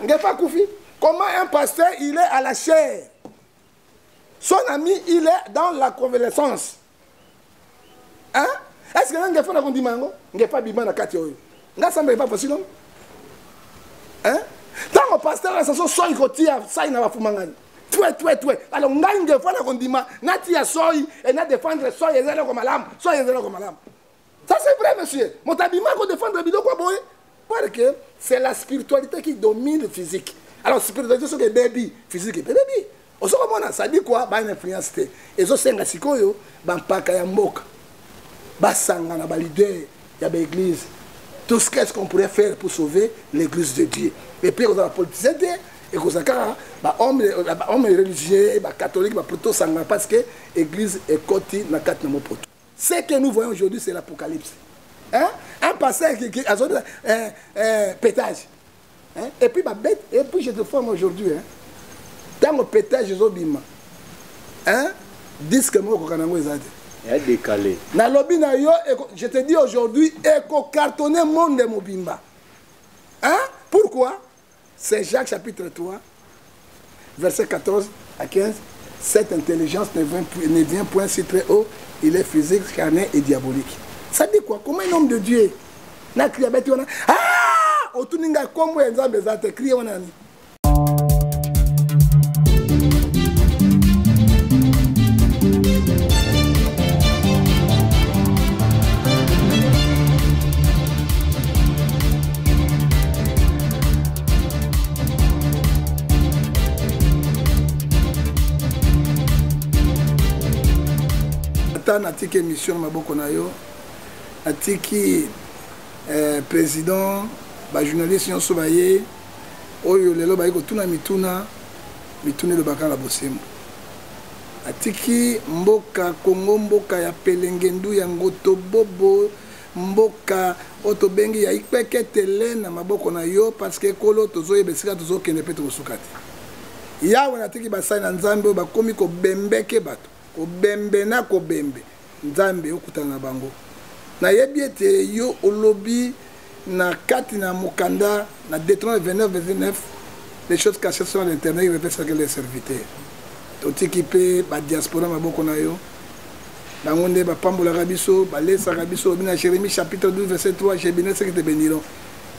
Ngefa akufi. Comment un pasteur, il est à la chair? Son ami, il est dans la convalescence. Hein? Est-ce que Ngefa na kondima yango? Ngefa bima na kati oyo. Nga samba epa possible? Hein? Tango pasteur asaso soyi kotia sai na bafumangani. Twe twe twe. Alors ngai Ngefa na kondima natia soyi et na défendre soyi ezali ko malamu. Soyi ezali ko malamu. Ça c'est vrai monsieur. Motabima ko défendre biloko boye. Parce que c'est la spiritualité qui domine le physique. Alors spiritualité soki ebebi, physique ebebi. Ozo komona ça dit quoi? Ba influence te. Ezo senga sikoyo ba mpaka ya mboka. Basanga na ba leader ya ba église. Tout ce qu'est-ce qu'on pourrait faire pour sauver l'église de Dieu. Et puis on a politicien te et qu'on a ba homme ba homme religieux, ba catholique, ba proto sanga parce que église ekoti na kati na mopoto. Ce que nous voyons aujourd'hui, c'est l'apocalypse. Hein? Un pasteur qui a pétage. Hein? Et puis, ma bête, et puis je te forme aujourd'hui. Hein? Tant que pétage, je bima. Hein? Disque moi, kokanango ezate. Il a décalé. Na lobi na yo, je te dis aujourd'hui, eko cartonné monde mobimba. Hein? Pourquoi? C'est Jacques chapitre 3, verset 14 à 15. Cette intelligence ne vient point si très haut, il est physique, carnel et diabolique. Ça dit quoi? Comment un homme de Dieu n'a crié bête wana? Ah! Otuninga kombo ya Nzambe za te crié wana ni. Ata natiki émission na maboko na yo, natiki président, ba journaliste nyonso baye oyo lelo baye kotuna mituna, mituna elobaka na bosembo. Atiki mboka Congo, mboka ya pelengendu ya ngoto bobo, mboka oyo tobengi ya ikpeketele na maboko na yo, parce que ekolo tozoyeba esika tozokende mpe tokosuka te. Yawe natiki basali na Nzambe oyo bakomi kobembeke bato, kobembe na kobembe, Nzambe okutana na bango. Nayebi ete yo olobi na kati na mokanda na Deutéronome 29, verset 9, les choses cachées sont à l'Éternel, il révèle ce que les serviteurs. Totiki pe ba diaspora maboko na yo. Bango nde bapambolaka biso, balesaka biso. Olobi na Jérémie chapitre 12 verset 3, je bénis ceux qui te béniront.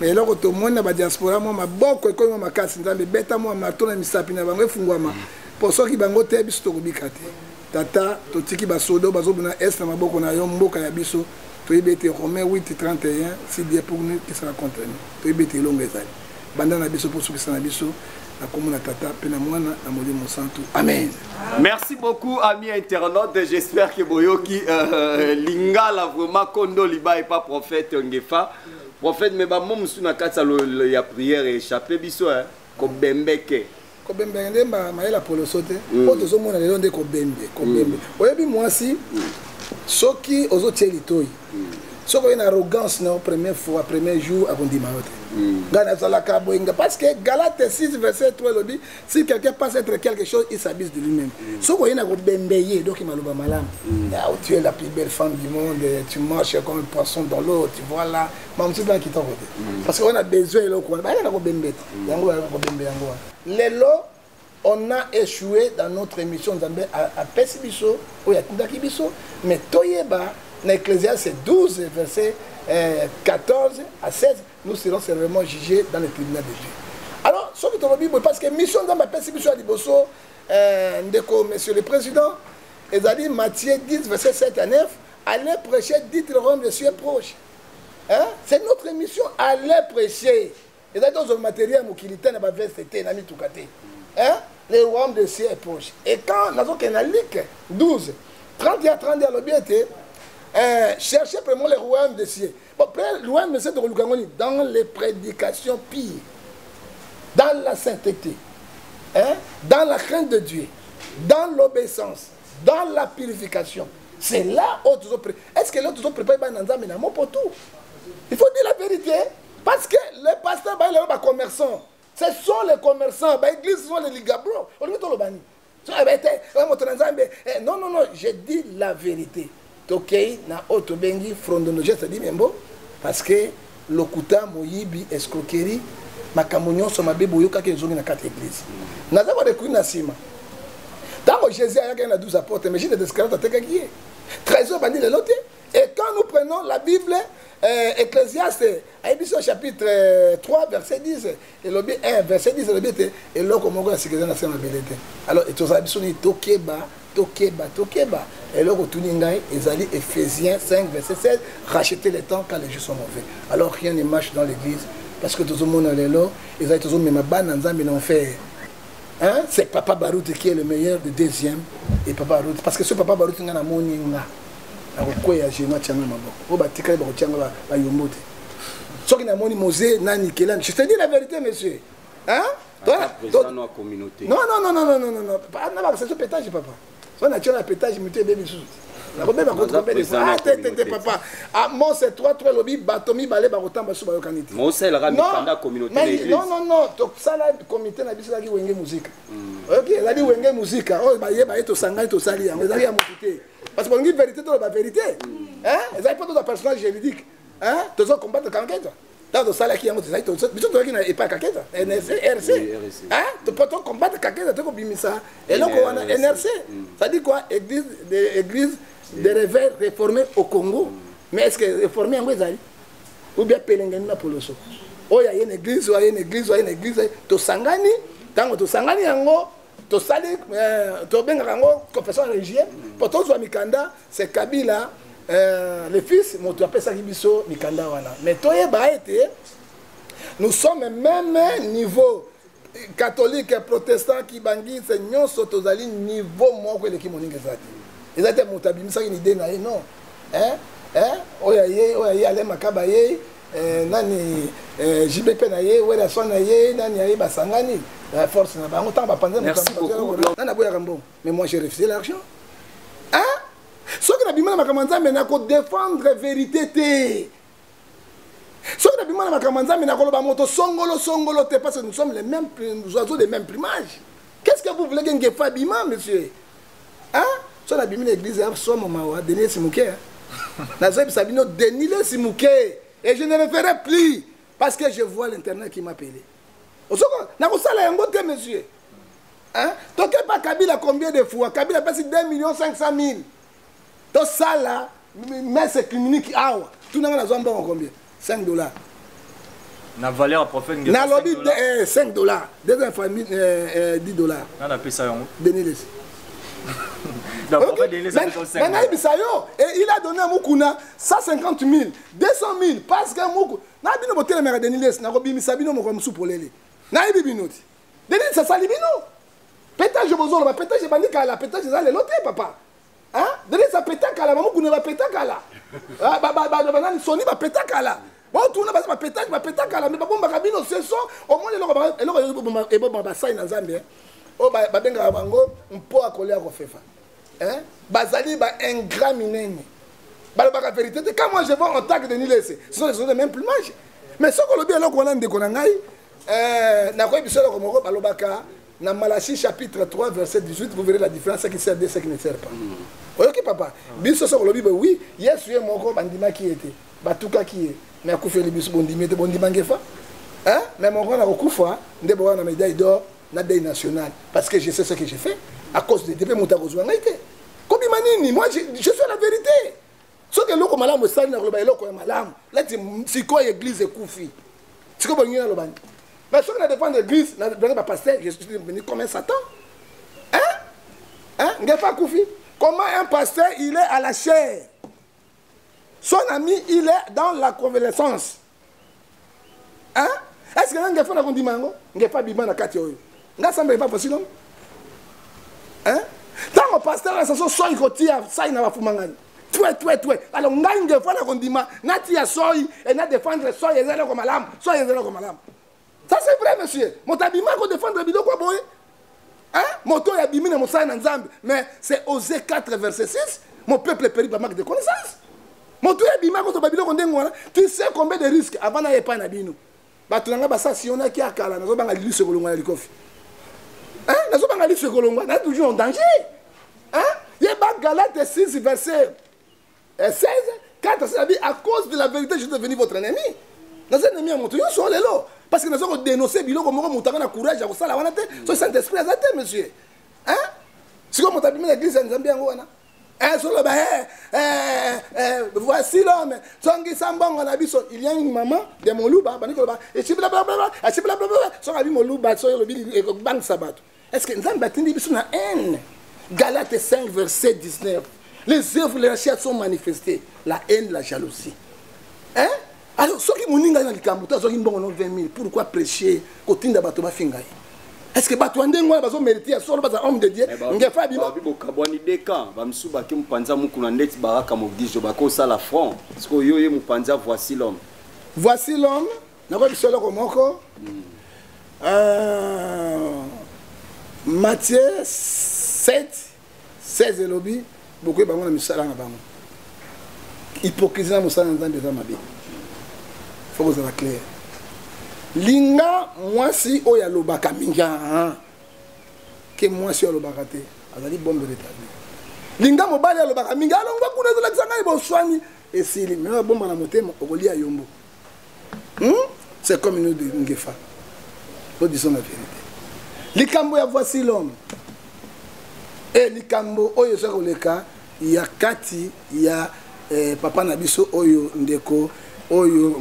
Mais eloko tomoni na ba diaspora mwa maboko ekomi mwa makasi, Nzambe beta mwa marteau na misapi na bango efungwama. Po soki bango te biso tokobika te. Tata, totiki basodo bazobuna est na maboko na yo, mboka ya biso. Toyebi ete Romains 8, 31, si Dieu pour nous, qui sera contre nous. Toyebi ete elongo ezali. Banda na biso po sukisa na biso. Na kombo na tata pe na mwana na molimo santu. Amen. Merci beaucoup amis internautes, j'espère que boyoki lingala vraiment kondo liba et pas prophète Ngefa. Prophète mais ba mom su na kati ya prière échappé biso hein kobembeke. Kobembe nde mayela poloso te. Oyo tozomona lelo nde kobembe, kobembe. Oyebi mwasi soki ozotia litoyi. Soki oye na arrogance na première fois, premier jour akondima yo te. Nga nazalaka boye nga, parce que Galates 6 verset 3 elobi, si quelqu'un pense être quelque chose, il s'abuse de lui-même. Soki oye na kobembe ye, donc maloba malamu. Ah, tu es la plus belle femme du monde, tu marches comme un poisson dans l'eau, tu vois là. Ma mosusu na kitoko te. Parce que on a besoin eloko wana. Bayaka na kobembe te. Yango bayaka kobembe yango wana. Lelo, on a échoué dans notre émission Nzambe a pesi biso, oyo atindaki biso, mais toyeba na Ecclésiaste 12 verset 14 à 16, nous serons sévèrement jugés dans le tribunal de Dieu. Alors, ce qui tolobi boye, parce que mission Nzambe a pesi biso ya liboso, ndeko, monsieur le président, ezali Matthieu 10 verset 7 à 9, allez prêcher, dites le royaume des cieux est proche. Hein? C'est notre mission, allez prêcher. Et dans le matériel, mokili te na ba veste te, na mituka te. Hein? Le royaume des cieux est proche. Et quand nous avons Luc 12, 31 à 32, alobi ete, cherchez premièrement le royaume des cieux. Bon, le royaume des cieux de Lukangoni, dans les prédications pires, dans la sainteté, hein? Dans la crainte de Dieu, dans l'obéissance, dans la purification. C'est là où tu pré-, est-ce que là tu prépares ba nzambe na mopoto? Il faut dire la vérité. Parce que les pasteurs, bah, les commerçants, ce sont les commerçants, bah, l'église, ce sont les ligabros. On dit tout le bani. Non, non, non, je dis la vérité. Tokei na otobengi frondono, je te dis membo, parce que lokuta moyibi escroquerie Makambo nyonso mabe boyokaki ezongi na kati ya église. Naza kodekui na nsima. Ntango Jésus ayaki na 12 apôtres, mais Judas Iscariote atekaki ye. Trésor bandi lelo te. Et quand nous prenons la Bible, Ecclésiaste, ayebi chapitre 3 verset 10, elobi 1 verset 10, elobi ete eloko moko ya sika eza na se mabele te. Alors tozala biso nini? Tokeba, tokeba, tokeba. Eloko tuni ngai ezali Éphésiens 5 verset 16, racheter le temps quand les jours sont mauvais. Alors rien ne marche dans l'église parce que tozomona lelo ezali tozomema bana Nzambe na enfer. Hein? C'est Papa Baruti qui est le meilleur de deuxième et Papa Baruti, parce que ce Papa Baruti nga na moni nga nakokweya genou atianga maboko oyo batikali bakotianga bayombo te. Soki namoni Mose nani kelani, je te dis la vérité, monsieur, hein? Président de la communauté. Non, non, non, non, non, non, non. Na ba c'est pétage, papa. So na tiona pétage mutu ebebi lisusu. Nakobeba Naza contre combien de président fois? de la Ah, te, te, te, communauté. papa. Ah, mon c'est 3 3 lobi bato mibale bakotamba so bayokani te. Mosalelaka Non, mikanda communauté na mais église. non, non, non, tosala comité na biso ezalaki Wenge Musica. Ok, ezali Wenge Musica. Oyo bayeba ye tosangani tosali yango, ezalaki ya motu te. Parce que bolingi vérité toloba vérité. Hein? Ezali mpo tozwa personnage juridique. Hein? Tozo combattre Kanketa. Ntango tosalaki yango, tozalaki biso tozalaki na epai Kaketa, NRC, RC. Oui, RC. Hein? Po to combattre Kaketa, tokobimisa eloko wana NRC. NRC. Ça dit quoi? Église de réveil réformé au Congo. Mais est-ce que réformé yango ezali? Ou bien pelengani na poloso? Oyo aye na église, oyo aye na église, oyo aye na église, tosangani, ntango tosangani yango, tosali tobengaka yango confession religieuse po tozwa mikanda. C'est Kabila le fils moto apesaki biso mikanda wana. Mais toyeba ete nous sommes même niveau, catholique, protestant, kimbanguiste, nyonso tozali niveau moko. Eleki moninga eza te, eza te moto abimisaki na idée na ye, non, hein? Hein? Oyo aye, oyo aye, ale makaba ye, nani, JB mpe na ye, Werrason na ye, nani aye, basangani force na bango ntango bapanza. Merci beaucoup. Nani aboyaka mbongo? Mais moi, j'ai refusé l'argent, hein? Soki nabima na makambo ya Nzambe, nakodéfendre vérité te. Soki nabima na makambo ya Nzambe, nakoloba moto songolo songolo te, parce que nous sommes les mêmes oiseaux de même plumage. Qu'est-ce que vous voulez que Ngefa bima, monsieur, hein? So nabimi na église ya somo mawa Denis Simuke, nazoyebisa bino Denis Lesimuke, et je ne le ferai plus parce que je vois l'internet qui m'appelait. Osoko nakosala yango te, monsieur, hein? Tokepa Kabila combien de fois? Kabila apesi 2 millions 500 000, tosala messe clinique awa. Tunanga nazwa mbongo combien? 5 $. Na valeur ya prophète Ngefa, Nalobi 5 dollars. 5 $, deuxième fois 10 $. Nga napesa yango. Denis Lesi. Donc, prophète Denis Lesi apesa 5 Mais nayebisa yo, et il a donné à Mukuna 150 000, 200 000, parce que Muku na bino botelemaka Denis Lesi, nakobimisa bino moko mosusu polele. Nayebi bino ti Denis Lesi asali bino pétage. Bozoloba pétage ebandi kala, pétage eza lelo te, papa, hein? Denis apeta kala, bamukuna bapeta kala. Ah, banani soni bapeta kala, botuna baza bapétage, bapeta kala, mais babombaka bino. Ce sont omoni eloko eloko ebomaka basali na Nzambe, eh? Oyo babengaka bango mpo akolia kofefa, hein? Bazali baingrat minene, balobaka vérité te. Quand moi je vois en tant que Denis Lese, ce sont les oiseaux de même plumage. Mais soki olobi eloko wana, ndeko na ngai, nakoyebi biso eloko moko balobaka na Malachie chapitre 3 verset 18, vous verrez la différence, ce qui sert de ce qui ne sert pas. Oyoki, papa? Biso soki olobi boye, oui, Yesu ye moko bandimaki ye te, batukaki ye, mais akufeli biso. Bondimi ye te, bondima Ngefa, hein? Mais moko na kokufa nde bowana na médaille d'or na deuil national, parce que je sais ce que j'ai fait à cause de mpe moto akozwa ngai te. Kobima nini? Moi, je suis la vérité. Soki eloko malamu esali, na koloba eloko ya malamu. Leti sikoyo église ekufi, sikoyo bolingi naloba nini? Mais soki na défendre église na ndenge bapasteur, je suis venu comme un Satan, hein, hein? Ngefa akufi. Comment un pasteur, il est à la chaire, son ami, il est dans la convalescence, hein? Est ce que nga Ngefa na kondima yango? Ngefa bima na kati oyo nga samba epa facile, hein? Ntango pasteur asaso soi kotia sai na bafumangani twe twe twe, alors ngai Ngefa na kondima natia soi e na défendre soi eza eloko malamu, soi eza eloko malamu. Ça, c'est vrai, monsieur. Moto abima kodéfendre biloko ya boye, hein? Moto oyo abimi na mosala na Nzambe, mais c'est Osée 4 verset 6, mon peuple périt par manque de connaissance. Moto oyo abima kotoba biloko ndenge wana, tu sais combien de risques avant na epai na bino? Bato na ngai basasionaki akala. Nazobanga liso ekolongwa na likofi, hein? Nazobanga liso ekolongwa na toujours en danger, hein? Yeba Galate 6 verset 16 4 abi: à cause de la vérité, je suis devenu votre ennemi. Naza ennemi ya moto nyonso lelo. Parce que nazo kodénonce biloko moko, moto anga na courage ya kosala wana te. So Saint Esprit aza te, monsieur, hein? Sikoyo moto abimi na église ya Nzambe yango wana, soloba: "Voici l'homme, zongisa mbongo na biso." Il y a une maman de Moluba bandi koloba esiblablabla esiblablabla. Soki abi Moluba, soki olobi ekobangisa bato. Est ce que Nzambe atindi biso na haine? Galate 5 verset 19: les œuvres de la chair sont manifestées, la haine, la jalousie, hein? Alors soki moninga na likambo to azwaki mbongo no 20 000, pourquoi prêcher kotinda bato bafinga ye? Est ce que bato ya ndenge wana bazomérite ya solo baza homme de Dieu? Ngefa abima. Babi bokabwani deka, bamisusu bake mopanzi ya mokuna ndeti Baraka Mogijo, bakosala front. Sikoyo yo ye mopanzi ya Voici l'homme. Voici l'homme, nakoyi biso eloko moko. Matthieu 7 16 elobi: bokoyeba bango na misala na bango. Hypocrisie na mosala na Nzambe eza mabe. Faut kozala clair. Linga mwasi oyo alobaka mingi ke mwasi oyo alobaka te, azali bombe retardé. Linga mobali alobaka mingi, alongwa kuna, ezolakisa ngai boswani esili. Me abomba na motema, okolia yombo. C'est comme nous de Ngefa, nous disons la vérité. Likambo ya Voici l'homme e, likambo oyo eza koleka ya kati ya papa na biso oyo, ndeko oyo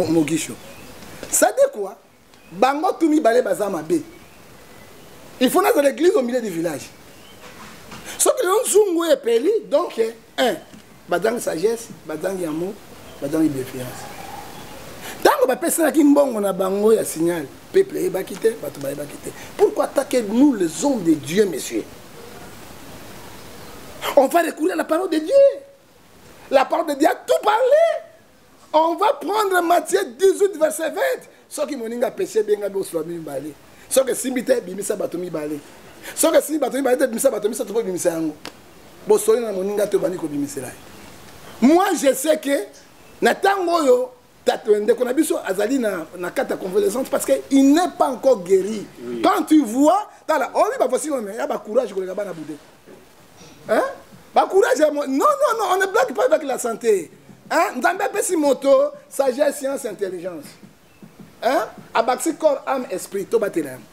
Mogisho, ça dit quoi? Bango tu mibale baza mabe. Il faut nazala église au milieu du village. Soki lelo nzungu oyo epeli, donc un bazangi sagesse, bazangi amour, bazangi bienveillance. Ntango bapesanaki mbongo na bango ya signal, peuple eyebaki te, bato bayebaki te. Pourquoi attaquer nous, les hommes de Dieu? Monsieur, on va recourir à la parole de Dieu. La parole de Dieu a tout parlé. On va prendre Matthieu 18 verset 20. Soki moninga apesi, ebenga bosula mibale. Soki esimbi te, bimisa bato mibale. Soki esimbi bato mibale te, bimisa bato misato mpo bimisa yango. Bosoli na moninga te, obandi kobimisela ye. Moi, je sais que na ntango oyo tato ndeko na biso azali na kati ya convalescence, parce que il n'est pas encore guéri, oui. Quand tu vois, tala oyo bavoici ya bacourage koleka bana bude, hein? Bacourage, non, non, non, on ne blague pas avec la santé, hein? Nzambe apesi moto sagesse, science, intelligence, hein? Abakisi corps, âme, esprit. Tobatela yango,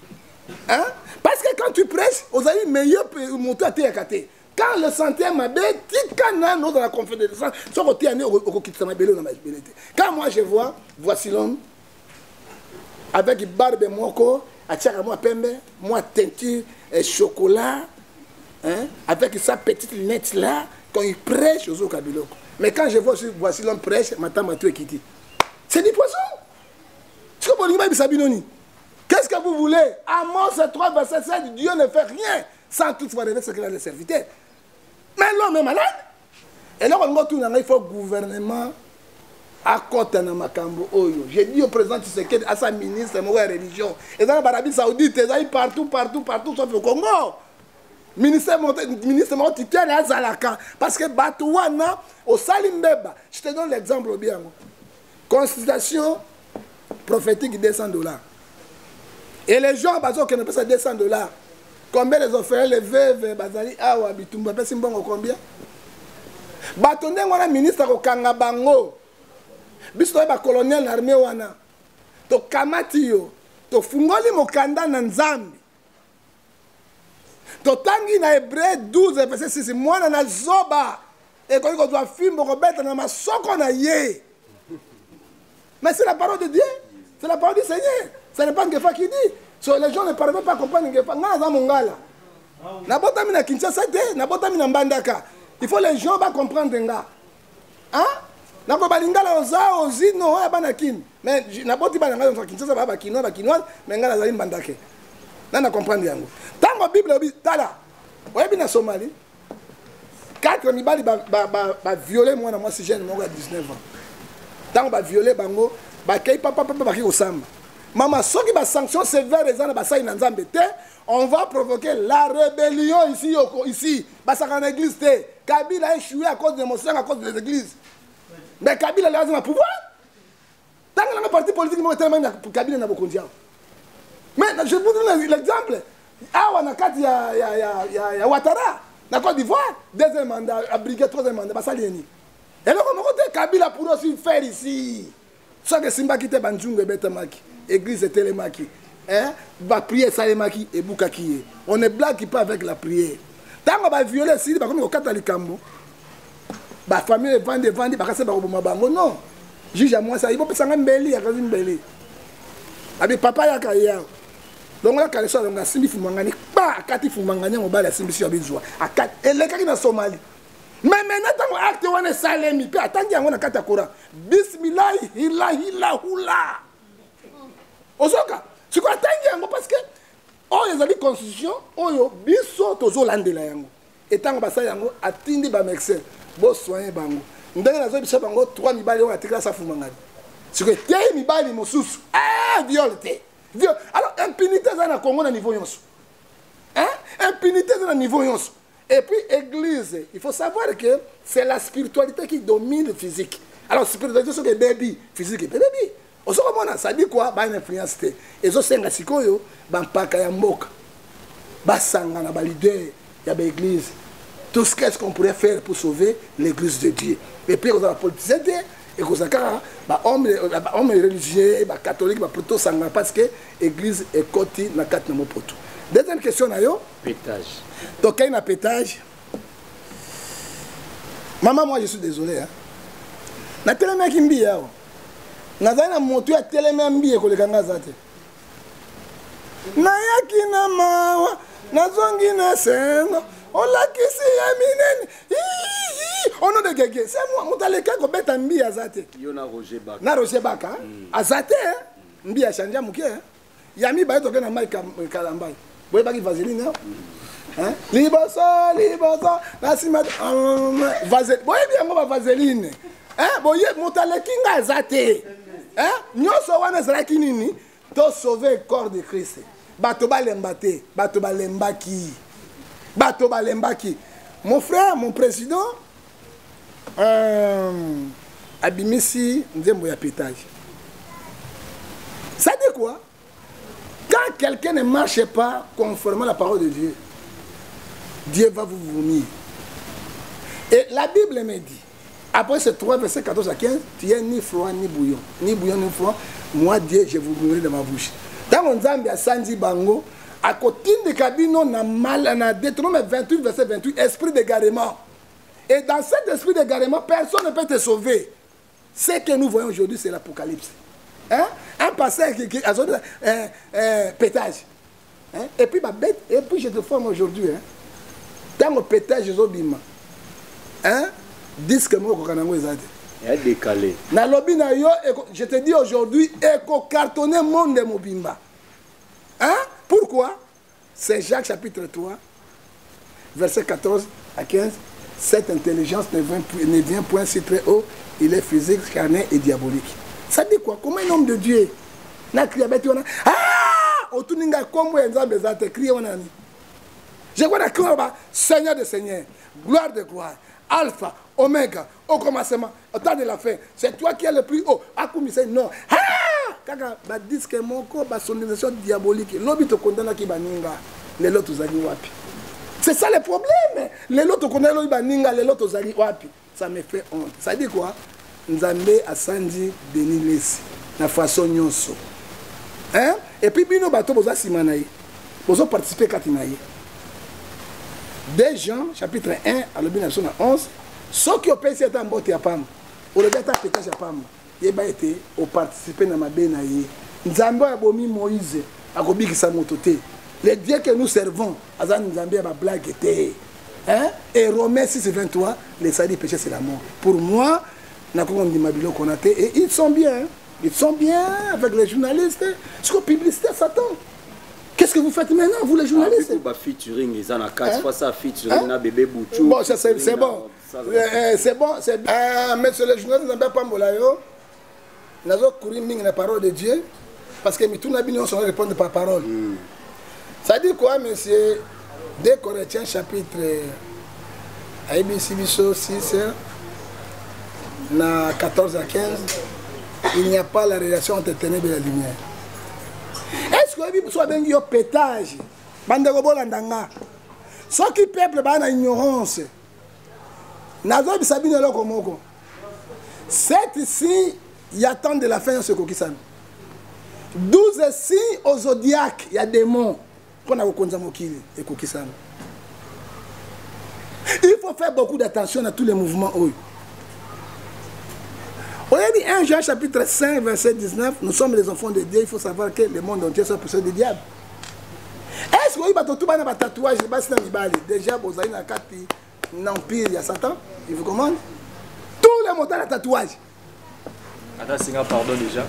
hein? Parce que quand tu prêches, ozali meilleur moto ateyaka te. Quand le santé mabe, tika nano ozala convalescence. Soki oteya nde okokitisa mabele na mabele te. Quand moi je vois Voici l'homme avec barbe moko atiaka mwa pembe, mwa teinture et chocolat, hein, avec sa petite lunette là, quand il prêche, ozoyoka biloko. Mais quand je vois aussi Voici l'homme prêche, matama to ekiti, c'est du poison. Sikoyo bolingi bayebisa bino nini? Qu'est-ce que vous voulez? Amos 3 verset 7: Dieu ne fait rien sans toutefois révéler ce qu'il a les serviteurs. Mais l'homme est malade. Eloko olingi otuna ngai, il faut gouvernement akɔta na makambo oyo. J'ai dit au président Tshisekedi asa ministre moko ya religion. Eza na baArabie Saoudite, ezali partout, partout, partout sauf au Congo. Ministère, ministre moko titulaire azalaka, parce que bato wana osali mbeba. Je te donne l'exemple, obi yango, consultation prophétique 200 $, et les gens bazokende pesa 200 $. Combien les orphelins, les veuves bazali awa, bitumba apesi mbongo combien? Bato ndenge wana, ministre akokanga bango. Biso toye bacolonel na armée wana, tokamati yo, tofungoli mokanda na Nzambe, totangi na Hébreu 12 verset 6: mwana na zoba ekoki kozwa fimbo kobeta na masoko na ye. Mais c'est la parole de Dieu, c'est la parole du Seigneur, ce n'est pas Ngefa qui dit. So les gens ne parviennent pas à comprendre Ngefa. Nga naza mongala, nabotami na Kinshasa te, nabotami na Mbandaka. Il faut les gens bacomprendre nga, hein? Nakoba lingala oza ozino oyo bana Kini, mais naboti bana ngai na Kinshasa, baya Bakinois, Bakinoise, mais ngai nazali Mbandake. Na comprendre yango ntango Bible elobi. Tala, oyebi na Somalie, quatre mibali baviole mwana mwasi jeune moko ya 19 ans. Ntango baviole bango, bakei papapapa, bakei kosamba. Mama, soki basanction sévère eza na basali na Nzambe te, on va provoquer la rébellion ici. Ici basaka na église te. Kabila a échoué à cause de Monseigneur, à cause des églises. Mais Kabila lelo aza na pouvoir. Ntango nanga parti politique moko etelemaki na Kabila na bokonzi awa. Mais je vous donne l'exemple awa na kati ya Ouattara na Côte d'Ivoire, deuxième mandat abrigué, troisième mandat, basali yeni eloko moko te. Kabila pour aussi faire ici. Soki esimbaki te, banzungu ebetamaki, église etelemaki, hein? Baprière esalemaki, ebukaki ye. On ne blague pas avec la prière. Ntango baviole esili, bakomi kokata likambo, bafamille evandi evandi, bakasi bakoboma bango. Non, juge ya mwasi ayi bopesanga mbeli, akasi mbeli, abi papa yaka ye awa, longola kaleso, alonga, asimbi fumangani kpa, akati fumangani ya mobali, asimbisi yo, abizwa akati, elekaki na Somalie. Mais maintenant, ntango acte wana esalemi mpe atangi yango na kati ya Coran, bismillahi hilahilahula, ozoka sikoyo atangi yango parce que oyo ezali constitution oyo biso tozolandela yango. Etango basali yango, atindi bamédecin bosoigne bango. Ndenge nazoyebisa bango, trois mibali oyo atikala safumangani, sikoyo eteyi mibali mosusu, eh, viol te, viol. Alors impunité eza na Congo na niveau nyonso, hein? Impunité eza na niveau nyonso. Et puis église, il faut savoir que c'est la spiritualité qui domine le physique. Alors spiritualité soki ebebi, physique ebebi. Ozokomona, ça dit quoi? Bana influence te. Ezosenga sikoyo bampaka ya mboka basangana, baleader ya baéglise, tout ce qu'est-ce qu'on pourrait faire pour sauver l'église de Dieu. Et puis ekozala politicien te, ekozala kaka bahomme religieux, bacatholique, baproto sangana, parce que église ekoti na kati na mopoto. Deuxième question na yo. Pétage. Tokei na pétage. Mama, moi je suis désolé, hein. Natelemaki mbi awa, nazali na motu ya telemi ya mbi ekoleka nga aza te. Nayaki na mawa, nazongi na sengo, olakisi ya minene au nom de Gege. C'est moi moto aleki kobeta mbi aza te. Yo na Roger Baka. Na Roger Baka aza te. Mbi achange moke ya mibale, toke na mai Kalambai, boyebaki vaseline awa liboso liboso, na nsima boyebi yango bavaseline. Boye moto aleki nga aza te. Nyonso wana ezalaki nini? Tosauve corps de Christ. Bato balemba te, bato balembaki, bato balembaki. Mon frère, mon président abimisi nzembo ya pétage. Ça dit quoi? Quand quelqu'un ne marche pas conformément à la parole de Dieu, Dieu va vous vomir. Et la Bible me dit, après ces 3 versets 14 à 15, tu es ni froid ni bouillon, ni bouillon ni froid, moi Dieu, je vous vomirai dans ma bouche. Ntango Nzambe asanzi bango, akotindika bino na mal na Deutéronome 28 verset 28, esprit d'égarement. Et dans cet esprit d'égarement, personne ne peut te sauver. Ce que nous voyons aujourd'hui, c'est l'Apocalypse, hein? Un pasteur qui a pétage, hein? Et puis ma bête, et puis je te forme aujourd'hui, hein? Ntango pétage ezobima, hein? Disque moko koka nango eza te. Ya décalé. Nalobi na yo, je te dis aujourd'hui, ekocartonne monde mobimba, hein? Pourquoi? C'est Jacques chapitre 3 verset 14 à 15: cette intelligence ne vient point si très haut, il est physique, carnel et diabolique. Ça dit quoi? Comment un homme de Dieu na cri abeti wana, ah, otuni ngai kombo ya Nzambe eza te, cri wana nini? Je crois na cri ba Seigneur de Seigneur, gloire de gloire, Alpha, Omega, au commencement, au temps de la fin, c'est toi qui es le plus haut. Akumisa non, ah, kaka badisque moko, basonorisation diabolique. Lobi tokondanaki baninga, lelo tozali wapi? C'est ça le problème. Lelo tokondani, lobi baninga, lelo tozali wapi? Ça me fait honte. Ça dit quoi? Nzambe asandi Denis Lesi na façon nyonso, hein? Et puis bino bato boza nsima na ye, bozoparticipe kati na ye. 2 Jean chapitre 1 alobi na biso na 11: soki opesi ata mbote ya pamba, olobi ata pétage ya pamba, yeba ete oparticipe na mabe na ye. Nzambe oyo abomi Moïse akobikisa moto te. Le Dieu que nous servons aza Nzambe ya bablague te, hein? Et Romains 6 23, le salaire du péché, c'est la mort. Pour moi, nakoki kondima biloko wana te. Et ils sont bien, ils sont bien avec les journalistes. Siko publicité Satan. Qu'est-ce que vous faites maintenant, vous les journalistes? Ba featuring eza na 4 Hein? fois ça, featuring Hein? na bébé Bouchou. Bon, ça c'est bon. C'est bon, c'est bien. Monsieur le journaliste, Nzambe apambola yo. Nazokuri mingi na parole de Dieu parce que mituna bino nyonso répondre par parole. Ça dit quoi, monsieur? 2 Corinthiens chapitre ayebisi biso 6 na 14 à 15: il n'y a pas la relation entre ténèbres et la lumière. Est ce que oyebi so abengi yo pétage? Bandeko, bolanda nga. Soki peuple baa na ignorance, nazoyebisa bino eloko moko. Cette ici Ya temps de la fin nyonso ekokisami. 12 signes au zodiaque ya démon mpo na kokonza mokili ekokisami. Il faut faire beaucoup d'attention à tous les mouvements oyo. Oyebi 1 Jean chapitre 5 verset 19, nous sommes les enfants de Dieu, il faut savoir que le monde entier soit poussé du diable. Est-ce que oyebi bato tu bana ba tatouage basi na mibali déjà bozali na kati na empire ya Satan, il vous commande tous les motards ya tatouage. Ata singa pardon déjà.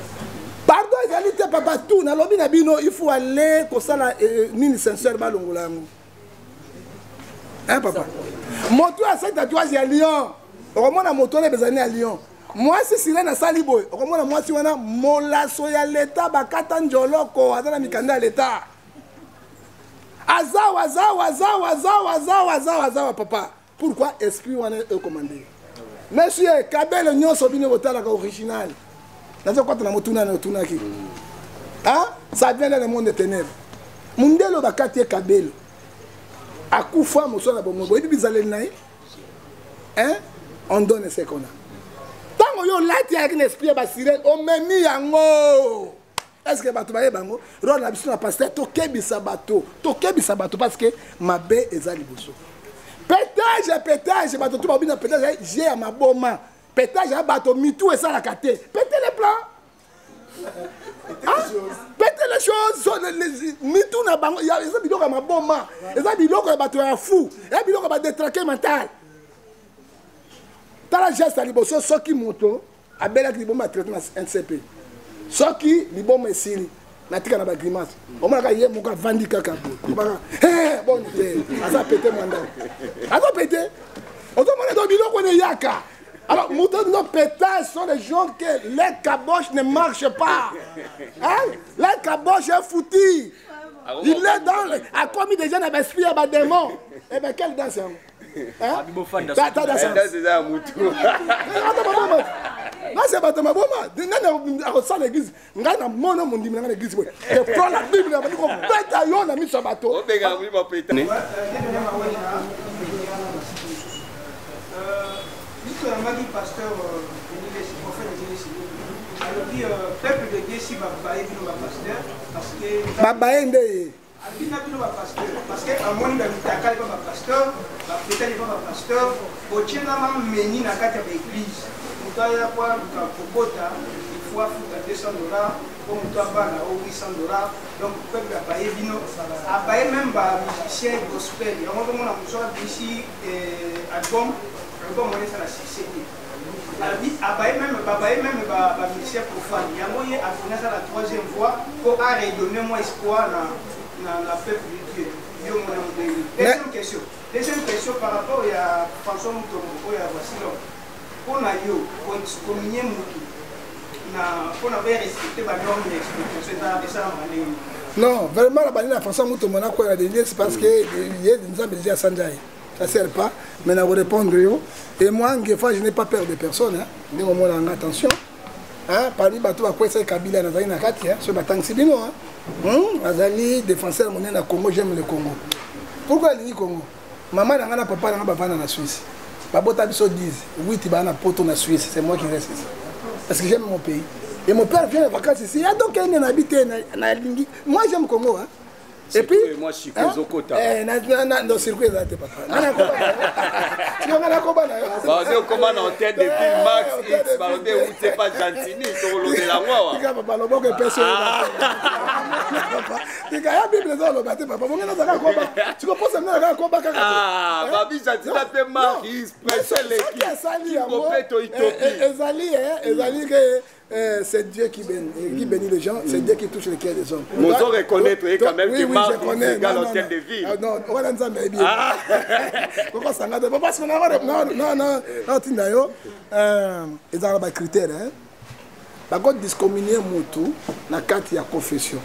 Pardon ezali te papa tout nalobi na bino il faut aller kosala nini sincère balongola yango. Hein papa? Moto asali tatouage ya lion. Okomona moto wana ebezali ya lion. Mwasi sirene asali boye, okomona mwasi wana molaso ya leta bakata njoloko aza na mikanda ya leta. Azawa azawa azawa azawa azawa azawa azawa papa. Pourquoi esprit wana ekomande? Monsieur kabele nyonso bino botalaka original. Nazo kota na motuna na otunaki. Hein? Ça vient dans le monde des ténèbres. Mundelo bakati kabelo. Akufa moso na bomoi. Boyebi bizaleli na ye? Hein? On donne ce qu'on a. Tango yo lati avec un esprit ba sirène, omemi yango. Est-ce que bato baye bango? Rôle na biso na pasteur tokebisa bato, tokebisa bato parce que mabe eza liboso. Pétage, pétage, bato tout babina pétage, j'ai ya maboma. Pétage ya bato mitu esalaka te. Péter les plans. Hein? Péter les choses, so, les, mitu na bango, ya, eza biloko ya maboma, eza biloko ya bato ya fou, eza biloko ya ba détraqué mental. Tala geste ya liboso soki moto abelaki liboma ya traité na NCP. Soki liboma esili natika na ba grimace. Omonaka ye moko avandi kaka boye. Obaka, hey, bon te, aza pété mwanda. Aza pété. Ozomona donc biloko ne yaka. Alors, mouton, nos pétages sont les gens que les caboches ne marchent pas. Hein? Les caboches est foutu. Il est dans le, a commis déjà dans l'esprit à démon. Eh ben, quelle danse, hein? Hein? Abi bofanda Ta, ta, danse. Danse eza ya mutu. Ata maboma. Nga se bato maboma. Nani akosala l'église? Nga na mona mondimi na nga l'église boye. Je prends la Bible, na bandi kobeta yo na miso ya bato. Obenga molimo ya peta. Toyambaki pasteur Denis Lessie, prophète Denis Lessie. Alobi peuple de Dieu si babaye bino ba pasteur parce que babaye nde ye. Alobi na bino ba pasteur parce que amoni ba mitakali ba pasteur, ba petali ba pasteur, botie na mameni na kati ya ba église. Moto aya po aluka kobota, il faut afuta $200 po moto abala o $800. Donc peuple abaye bino, abaye même ba musicien gospel. Yango tomona moto abisi album, album wana esala succès te. Alobi abaye même, babaye même ba musicien profane. Yango ye afuni asala troisième voie po a redonner moi espoir na peuple de Dieu. Yo mona modèle. Deuxième question. Deuxième question par rapport ya François Mutombo oyo ya voici l'homme. Pona yo communier mutu na pona ba respecter ba normes ya explication eza esala ndenge. Non, vraiment la banane François Mutombo na quoi la dernière c'est parce que ye Nzambe déjà sanjaye. Ça sert pas, mais na répondre yo. Et moi, Ngefa, je n'ai pas peur de personne, hein. Ndenge omona nga, attention. Hein, parmi bato ba kwesa Kabila nazali na kati, hein, so batangisi bino, hein. Nazali défenseur monene na Congo, j'aime le Congo. Pourquoi alingi Congo? Maman na nga na papa na nga bavanda na Suisse. Babota biso 10, 8 ba na poto na Suisse, c'est moi qui reste ici. Parce que j'aime mon pays. Et mon père vient en vacances ici. Il y a donc un habité na, na lingi. Moi j'aime Congo, hein. Et puis, Circuit, moi, je suis hein? Kozokota. Eh, na, na, na, non, circuit, là, t'es papa. Na, na, koba, na. Tu vois, na, koba, na. Bah, on est au commun en tête de ville, Eh, Max, en tête X, de bah, on est ville. où, c'est pas Gentini, sur le de la moi, ouais. Tika, papa, le bon que personne Ah. n'a. Papa, tika, ya Bible, ça, le bâti, papa. Mon gars, ça, koba. Tu comprends, ça, na, koba, kaka. Ah, Hein? Babi, Gentini, Non, a fait Max, non. X, pressé Mais l'équipe. ça, qui a sali, Qui à moi, complète eh, Utopie. eh, ezali, hein, ezali que, eh, c'est Dieu qui bénit, qui bénit les gens, c'est Dieu qui touche les cœurs des hommes. Nous Toi, allons reconnaître toi, quand même oui, que oui, Marc je connais. est égal Non, au non, hôtel non. de ville. Ah, non, on va dans un bien. Ah. Pourquoi ça n'a pas parce qu'on a non, non, non, non, tinda yo. Ils ont des critères, hein. Par contre, discommunier mutu na kati ya confession.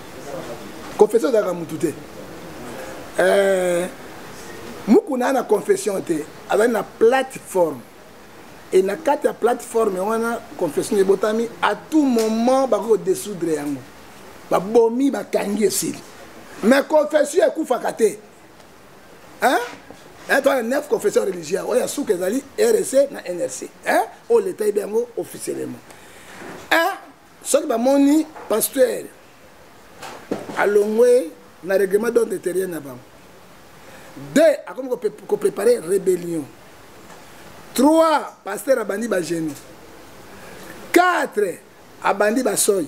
Confession ezalaka mutu te. Mukuna na confession te, azali na plateforme. Et na kati ya plateforme wana confession ebotami à tout moment bako dissoudre yango. Babomi bakangi esili. Mais confession ekufaka te. Hein? Hein, toi, 9 confessions religieuses. Oya suka ezali RC na NRC. Hein? Oyo l'État yebi yango officiellement. Hein? Soki bamoni pasteur alongwe na règlement d'ordre intérieur na bango, deux, akomi kopréparer rébellion, trois, pasteur abandi bagenoux, quatre, abandi basoi,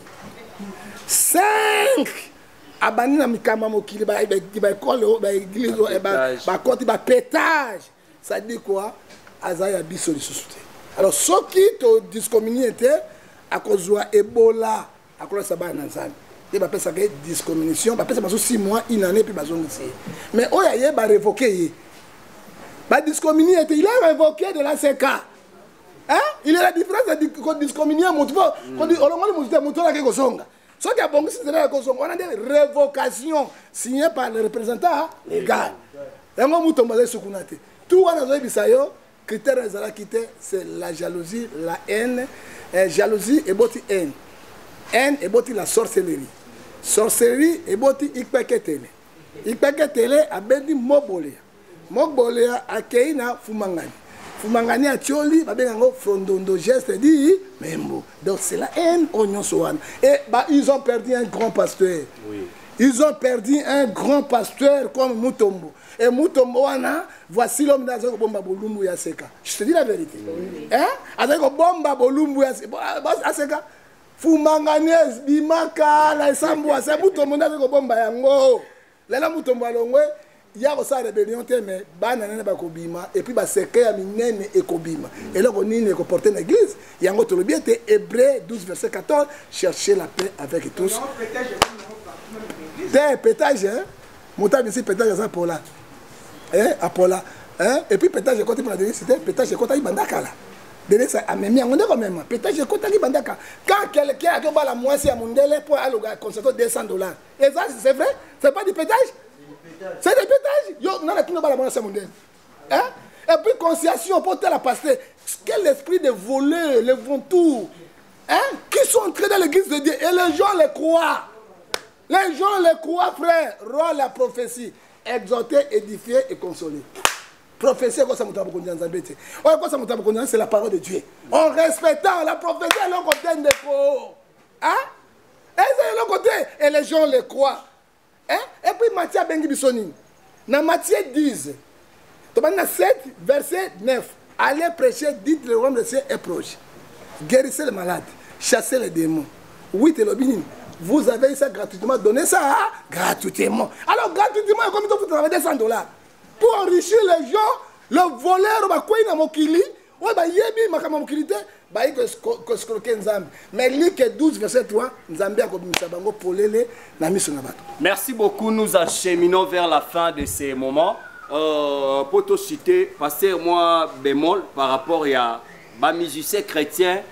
cinq, abandi na mikamba mokili, baekole, baeglise, bakoti bapétage. Ça dit quoi? Aza ya biso lisusu te. Alors soki todiscommunie te, akozwa Ebola, akolasa bana na Nzambe te. Bapesaka ye discommunition, bapesa baso 6 mois, une année, mpe bazongisi ye. Mais oyo aye barévoke ye, badiscommunie te, il est révoqué de la CK. Hein? Il y a la différence de discommunier motu po olongoli motu te, motu olaki kozonga. Soki abongisi nzela ya kozonga, wana nde révocation signée par le représentant légal. Yango Mutombo azali sukuna te. Tout wana azoyebisa yo critère ezalaki te, c'est la jalousie, la haine. Jalousie eboti haine, haine eboti la sorcellerie, sorcellerie eboti ikpeketele, ikpeketele abendi mobolea, mobolea akei na fumangani, fumangani atioli, babenga yango frondondo, geste di membo. Donc c'est la haine oyo nyonso wana. Et bah, ils ont perdu un grand pasteur, oui. Ils ont perdu un grand pasteur comme Mutombo. Et Mutombo wana, voici l'homme dans kobomba bolumbu ya seka. Je te dis la vérité, hein, azali kobomba bolumbu ya aseka. Fumangani bimaka na esambo ase Mutombo nde azali kobomba yango. Lelo Mutombo alongwe, ya kosala rébellion te, mais bana nene bakobima, et puis basecret ya minene ekobima. Eloko nini ekoporte na église? Yango tolobi ete Hébreu 12 verset 14, cherchez la paix avec tous. Te pétage moto abisi pétage aza pola, apola. Et puis pétage ekoti mpona Denis te. Pétage ekotaki banda kala. Denis amemi yango nde komema. Pétage ekotaki banda kala. Quand quelqu'un akobala mwasi ya mondele mpo aloga concerto 200 $, et ça, c'est vrai, c'est pas du pétage, c'est des pétages. Yo nana tino bala mwasi ya mondele, hein? Et puis conciliation pour tel pasteur, quel esprit de voleur, les vautours, hein, qui sont entrés dans l'église de Dieu, et les gens les croient. Les gens les croient, frère. Roi la prophétie. Exhorter, édifier et consoler. Prophétie, quoi, ça c'est la parole de Dieu. En respectant la prophétie, elle est de Hein? Et c'est le côté. Et les gens les croient. Hein? Et puis Matthieu abengi biso nini. Dans Matthieu 10, 7, verset 9. Allez prêcher, dites: le royaume des cieux est proche. Guérissez les malades, chassez les démons. 8 elobi nini? Vous avez eu ça gratuitement, donnez ça, hein, gratuitement. Alors gratuitement, comme vous travaillez 200 $ pour enrichir les gens, le voleur, bakwei na mokili, oyo bayebi makambo ya mokili te, bayi koescroquer Nzambe. Mais Luc 12 verset 3, Nzambe akobimisa bango polele na miso na bato. Merci beaucoup, nous acheminons vers la fin de ces moments. Pour te citer, pasteur, moi, bémol par rapport à ba musicien chrétien,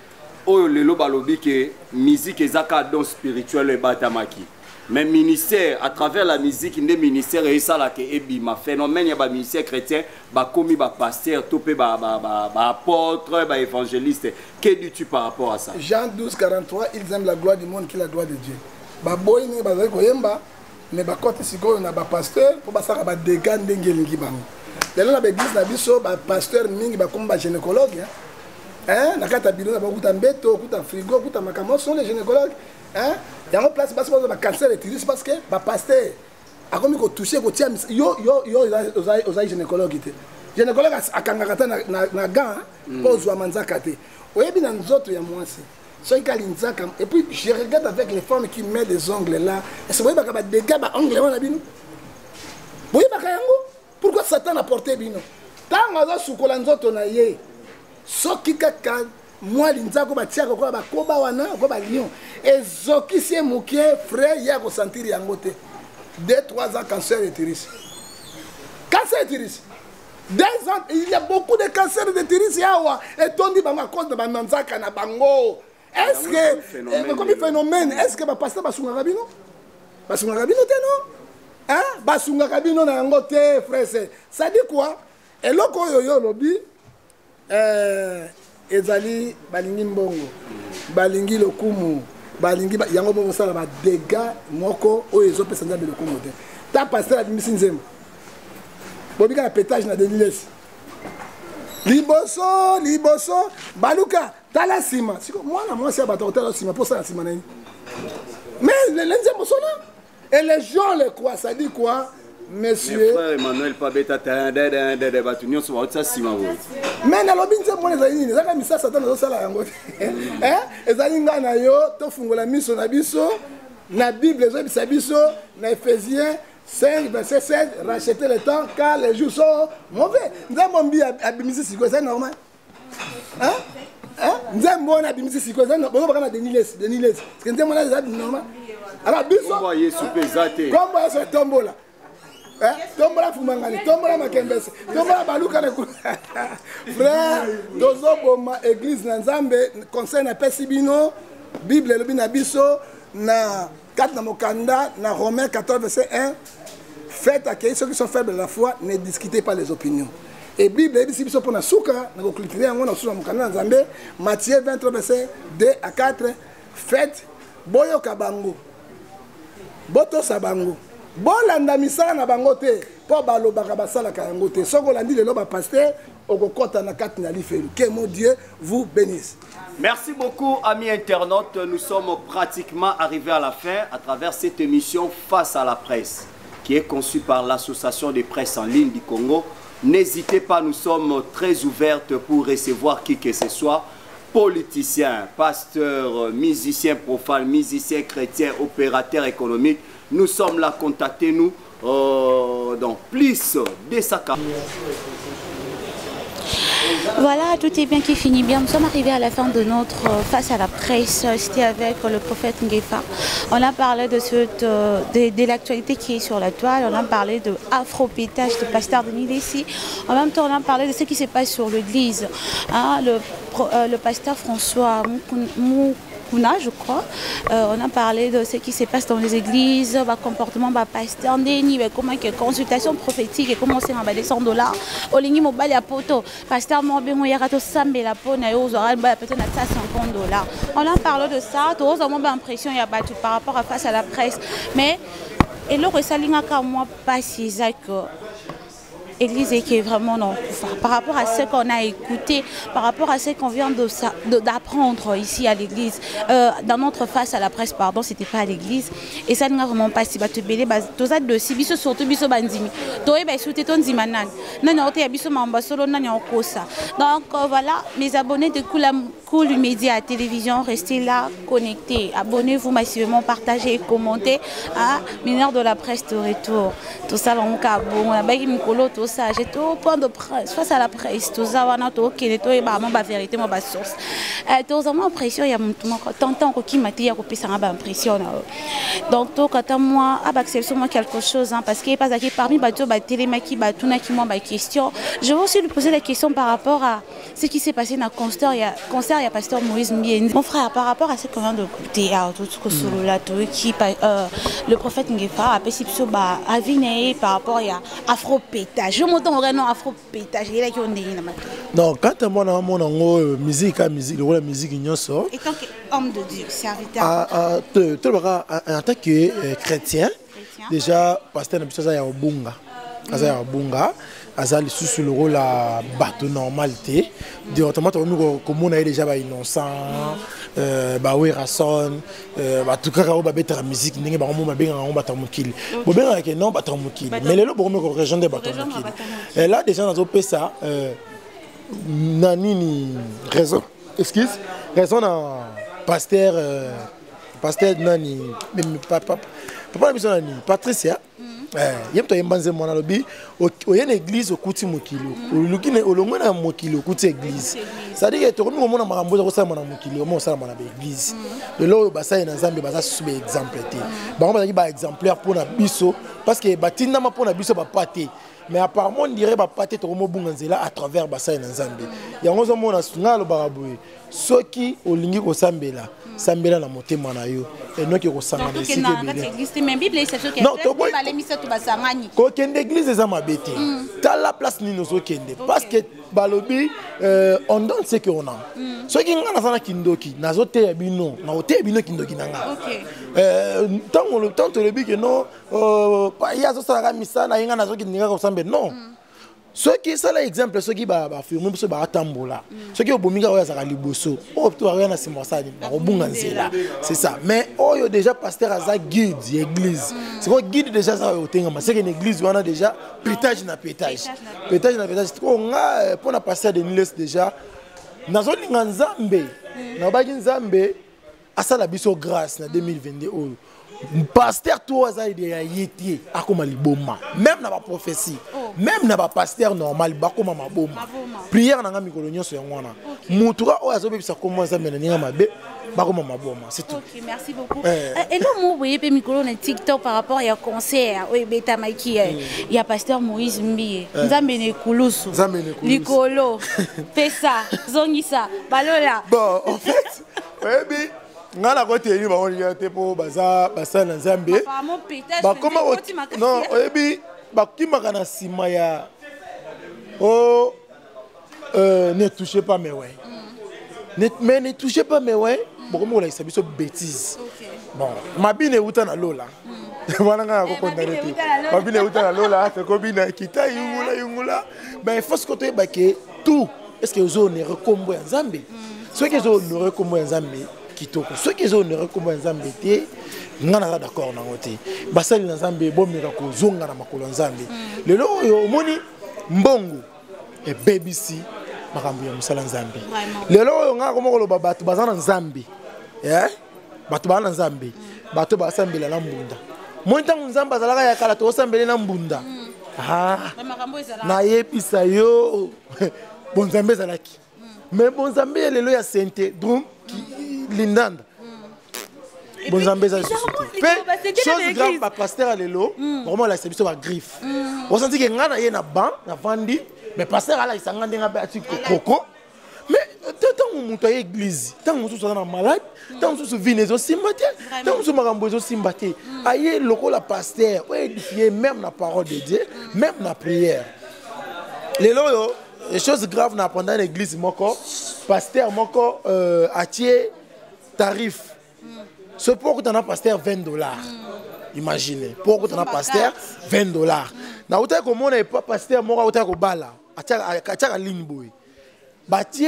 oyo lelo balobi ke musique ezaka don spirituel ebatamaki, mais ministère à travers la musique nde ministère esalaka ebima. Phénomène ya bamusicien chrétien bakomi bapasteur to mpe baapôtre, baévangéliste, que dis-tu par rapport à ça? Jean 12 43, ils aiment la gloire du monde que la gloire de Dieu. Baboyi ndenge bazali koyemba, mais bakoti sikoyo na bapasteur mpo basalaka badégâts ndenge elingi bango. Lelo na baeglise na biso, bapasteur mingi bakomi bagynécologue, hein? Na kati ya biro na bakuta mbeto, okuta frigo, okuta makambo, sont les gynécologues, hein? Yango place basi bazwa bacancer utérus, parce que bapasteur akomi kotouche, kotia yo yo yo. Ozali gynécologue te. Gynécologue akangaka ta na gant mpo ozwa manzaka te. Oyebi na nzoto ya mwasi soki kali nzaka. Et puis je regarde avec les femmes qui met des ongles là, est-ce boyebaka badégâts baongle wana? Bino boyebaka yango? Pourquoi Satan aporte bino ntango azosukola nzoto na ye? Soki kaka mwa linzaka oyo batiaka kola bakoba wana ko balion ezokisi ye moke, frère, ye akosentir yango te. 2 3 ans, cancer utérus, cancer utérus, 2 ans. Il y a beaucoup de cancers d'utérus awa etondi bango à cause de bananzaka na bango. Est ce que ekomi phénomène? Est ce que bapasteur basungaka bino? Basungaka bino te, non, hein? Basungaka bino na yango te, frère. Ça dit quoi? Eloko oyo yo olobi, ezali balingi mbongo, balingi lokumu, balingi yango moko kosala badégâts moko oyo ezopesa Nzambe lokumu te. Ta pasteur abimisi nzembo, bobika na pétage na Denis Lesi liboso liboso baluka. Tala nsima. Siko mwana mwasi ya bato akotala nsima mpo osala nsima na ye. Mais le nzembo sona et les gens le croient, ça dit quoi? Monsieur frère Emmanuel Pabeta de bato nyonso baotisa nsima boye. Mais nalobi nzembo wana ezali nini? Ezalaka misala Satan azosala yango te. Ezali ngai na yo tofungola miso na biso na Bible ezoyebisa biso na Ephésiens 5 verset 16, rachetez le temps car les jours sont mauvais. Nzembo mbi abimisi sikoyo, ezali normal? Hein? Hein? Nzembo wana abimisi sikoyo, ezali normal? Bozobaka na Denis Lessie, Denis Lessie. Parce que nzembo wana ezali normal. Alors biso Kombo ya Yesu mpe eza te. Kombo ya Yesu etombola. Hein? Tombola fumangani, tombola makembese, tombola baluka na kuna. Frère, tozoboma église na Nzambe, conseil napesi bino, Bible elobi na biso na kati na mokanda na Romains 14 verset 1, faites accueillir ceux qui sont faibles de la foi, ne discutez pas les opinions. Et Bible eyebisi biso mpona suka na koclôturer yango na suka mokanda na Nzambe, Matthieu 23 verset 2 à 4, faites boyoka bango, botosa bango, bolanda misala na bango te mpo balobaka basalaka yango te. Soki olandi lelo ba pasteur, okokota na kati na lifelu. Que mon Dieu vous bénisse. Merci beaucoup, amis internautes. Nous sommes pratiquement arrivés à la fin à travers cette émission Face à la presse, qui est conçue par l'Association des presses en ligne du Congo. N'hésitez pas, nous sommes très ouvertes pour recevoir qui que ce soit, politiciens, pasteurs, musiciens profanes, musiciens chrétiens, opérateurs économiques. Nous sommes là, contactez-nous. Dans plus de 240. Voilà, tout est bien qui finit bien. Nous sommes arrivés à la fin de notre Face à la presse. C'était avec le prophète Ngefa. On a parlé de l'actualité qui est sur la toile. On a parlé de afro-pétage de pasteur Denis Lessie. En même temps, on a parlé de ce qui se passe sur l'église. Hein, le pasteur François Mukuna, je crois. On a parlé de ce qui se passe dans les églises, bah, comportement, bah, pasteur Denis, bah, comment que consultation prophétique et comment c'est en bas des 100 $. Olingi mobali ya poto, pasteur Morbengo yaka to sambela po na yo ozwaka mobali ya poto na 150 $. On a parlé de ça, tozwa mwa impression ya bato par rapport à Face à la presse. Mais eloko esalingaka mwa pasi eza que église qui est vraiment non, par rapport à ce qu'on a écouté, par rapport à ce qu'on vient d'apprendre ici à l'église, dans notre Face à la presse, pardon, c'était pas à l'église, et ça n'a vraiment pas si bato ebele, ba toza dosi biso, surtout biso bandimi toyeba esu te tondima nani, nani aoteya biso mamba solo, nani aokosa. Donc voilà, mes abonnés de Kula Cool Média Télévision, restez là, connectés. Abonnez-vous massivement, partagez et commentez. Ah, mineur de la presse de retour. Tout ça, on a bon, on a bagué Mikolo, tout ça. J'étais au point de presse, face à la presse, tout ça, on a tout, ok, tout, et bah, ma vérité, ma source. Tout ça, moi, impression, il y a mon tonton qui m'a dit, il y a coupé ça, ma impression. Donc, tout, quand moi, ah, bah, c'est sûrement quelque chose, hein, parce qu'il est pas acquis parmi, bah, tout, bah, télé, ma qui, bah, tout, qui, moi, bah, question. Je vais aussi lui poser la question par rapport à ce qui s'est passé dans le concert, il y a concert, il y a pasteur Moïse Mbiye. Mon frère, par rapport à ce qu'on vient d'écouter, à tout ce que solo là, tout qui, le prophète Ngefa a pesé sur ba avis na ye par rapport à afro-pétage. Je m'entends vraiment afro-pétage. Il est là qui on est là maintenant. Non, quand moi na mon ngo musique à musique, le rôle musique nyonso. Et tant qu'homme de Dieu, serviteur. Ah, ah, te, te, en tant que chrétien, Chrétien. Déjà pasteur na biso ya Obunga. Aza ya Obunga. Aza lisusu le rôle ya bato normal te. Directement tokomi komona ye déjà ba innocent, ba Werrason, bato kaka oyo babetaka musique ndenge bango mo babengaka yango bato ya mokili. Bobengaka ke non, bato ya mokili, mais lelo bokomi korejoindre bato ya mokili. Et là déjà nazopesa na nini raison, excuse, raison na pasteur nani, papa na biso nani, Patricia. Ye moto ayemba nzembo wana, alobi oye na église okuti mokili, oluki olongwe na mokili okuti église. C'est-à-dire que tokomi komona makambo eza kosalama na mokili, omo kosalama na baéglise. Lelo oyo basali na Nzambe baza susu baexemple te. Bango bazalaki baexemplaire mpona biso parce que batindama mpona biso bapa te, mais apparemment on dirait bapa te tokomobunga nzela à travers basali na Nzambe. Yango ozomona ngai alobaka boye: soki olingi kosambela, sambela na motema na yo, enoki kosangana esika ebele. Kokende église eza mabe te. Tala place nini ozokende, parce que balobi on donne ce qu'on a. Soki nga naza na kindoki, nazoteya bino, nakoteya bino kindoki na nga. Ntango tolobi ke non, ye azosalaka misala na ye, nga nazokende kaka kosambela, non. Soki sala exemple, soki bafirme biso baatambola, soki obomi kaka oyo azalaka liboso, oyo to akoya na nsima, osala nini? Bakobunga nzela, c'est ça. Mais oyo déjà pasteur aza guide ya église. Sikoyo guide déjà aza oyo otengama, seke na église wana déjà pétage na pétage, pétage na pétage. Sikoyo nga mpo na pasteur Denis Lessie, déjà nazolinga Nzambe, nalobaki Nzambe asala biso grâce na 2022 oyo, pasteur to aza ide ya ye te akóma liboma, même na baprophétie, même na bapasteur normal bakóma maboma. Prière na nga mikolo nyonso yango wana, mutu ka oyo azobebisa kombo Nzambe na ndenge mabe, bakóma maboma, c'est tout. Ok, merci beaucoup. Elo mo boye mpe mikolo na TikTok par rapport ya concert oyo ebetamaki ya pasteur Moïse Mbiye, Nzambe na ekulusu. Nzambe na ekulusu. Likolo pesa zongisa balola. Bon, en fait, oyebi ngai nakoteli bango linga te mpo baza basali na Nzambe. Apparemment pétage. Bakoma mpenza ekoti makasi. Non, oyebi bakimaka na nsima ya o ne touchez pas mes ouais, mais ne touchez pas mes ouais, bokomi kolakisa biso bêtise. Bon, mabina euta na lola wana, ngai nakokondane mabina te. euta na lola. Mabina euta na lola, tokobina kita yungula yungula. Ben, il faut siko toyeba ke tout est ce que ozo honorer kombo ya Nzambe. Soki ezo honorer kombo ya Nzambe, kitoko. Soki ezo honorer kombo ya Nzambe te, nga naza d'accord nango te. Basali na Nzambe, bomeka kozonga na makolo ya Nzambe. Lelo oyo omoni mbongo ebebisi makambo ya mosala Nzambe. Lelo oyo ngai akoma koloba bato baza na Nzambe, eh? Bato baza na Nzambe, bato basambela na mbunda. Moi ntango Nzambe azalaka ya kala, tokosambele na mbunda. Ah, makambo ezalaka. Nayebisa yo, bonzambe ezalaki, mais bonzambe ya lelo ya sente drum lindanda, bonzambe eza lisusu te. Mpe chose grave, bapasteur ya lelo bakoma kolakisa biso bagriffe. Osanti ke ngai na ye na ban navandi, mais pasteur alakisa ngai ndenge abe ati koko. Mais ntango moto aye église, ntango mosusu aza na malade, ntango mosusu vine ezosimba te, ntango mosusu makambo ezosimba te, aye lokola pasteur oyo édifie même na parole de Dieu, même na prière. Lelo oyo, chose grave, na pendant na église moko, pasteur moko atie tarif so mpo okutana na pasteur 20 dollars. Imagine, mpo okutana na pasteur 20 dollars. Nautaki komona epa pasteur moko autaki kobala, atiaka ligne boye, batie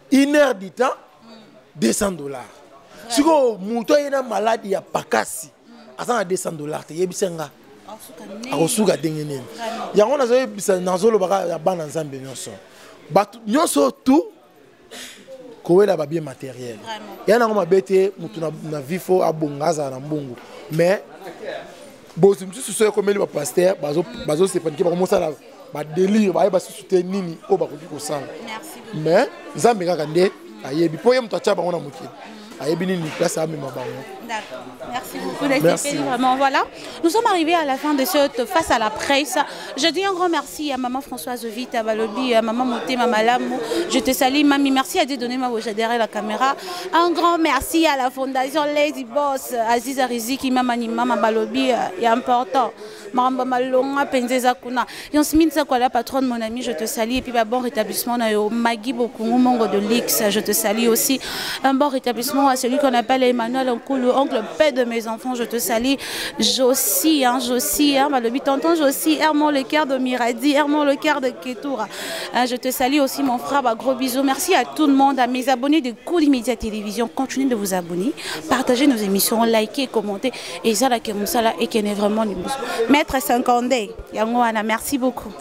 une heure du temps 200 dollars. Sikoyo moto aye na maladi ya pakasi, aza na 200 dollars te, yebisa nga akosuka ndenge nini? Yango nazoyebisa, nazolobaka ya bana Nzambe nyonso, bato nyonso tout kowela babien matériel ya nango mabe te. Motu na vie fo abonga, azala na mbongo, mais bozwi mosusu so ekomeli bapasteur bazosepanike, bakomosala badélire, bayeba susu te nini oyo bakoki kosala. Mais Nzambe kaka nde ayebi, mpo ye moto atya bango na mokili, ayebi nini place amema bango. D'accord. Merci beaucoup, Merci. Vraiment, voilà. Nous sommes arrivés à la fin de cette face à la presse. Je dis un grand merci à maman Françoise Vita Balobi, à maman Moté, Mama Lamou. Je te salue, mamie. Merci à Dieu donner ma derrière la caméra. Un grand merci à la fondation Lady Boss, Aziz Riziki, Mama Mama Balobi, est important. Maramba Malonga, Penzeza Kuna. Yasmine Sakwala, patronne, mon ami, je te salue. Et puis, bah, bon rétablissement, Magui Bokungu, Mongo de Lix, je te salue aussi. Un bon rétablissement à celui qu'on appelle Emmanuel Nkoulou, oncle père de mes enfants, je te salue. Jossi, hein, Jossi, hein, bah, le tonton Jossi, Hermon le cœur de Miradi, Hermon le cœur de Ketoura. Hein, je te salue aussi, mon frère, bah, gros bisous. Merci à tout le monde, à mes abonnés de Coup Média Télévision. Continuez de vous abonner, partagez nos émissions, likez, commentez. Et ça, là, et qui est vraiment Maître 50 Yango wana, merci beaucoup.